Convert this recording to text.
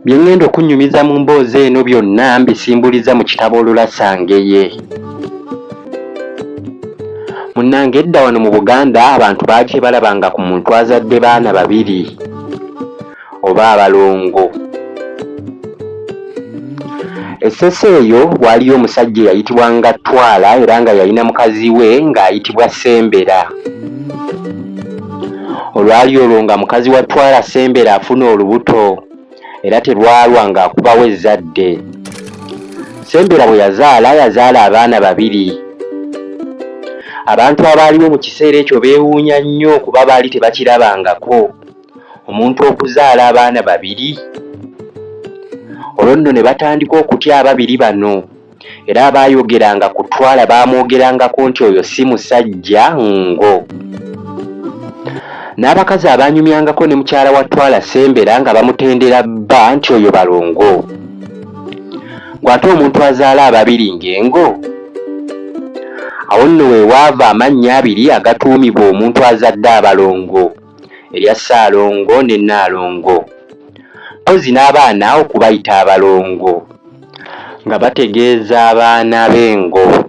Bye ŋŋenda okunnyumiza mu mboozi eno byonna mbisimbuliza mu kitabo Olulasangeye. Munnange edda wano mu Buganda abantu baali tebalabanga ku muntu azadde baana babiri oba abalongo. E Ssese eyo waaliyo omusajja eyayitibwanga Twala era nga yalina mukazi we ng'ayitibwa Ssembera. Olwali olwo nga mukazi wa Twala Ssembera afuna olubuto era terwalwa ng'akubawo ezzadde. Ssembera bwe yazaala, yazaala abaana babiri. Abantu abaaliwo mu kiseera ekyo beewuunya nnyo kuba baali tebakirabangako. Omuntu okuzaala abaana babiri? Olwo nno ne batandika okutya ababiri bano era abaayogeranga ku Twala baamwogerangako nti oyo si musajja ngo. N'abakazi abaanyumyangako ne mukyala wa Twala Ssembera nga bamutendera bba nti oyo balongo. Ggwe ate omuntu azaala ababiri ng'engo? Awo nno we waava amannya abiri agatuumibwa omuntu azadde abalongo. Erya Ssaalongo ne Nnaalongo. Mpozzi n'abaana okubayita abalongo nga bategeeza abaana b'engo.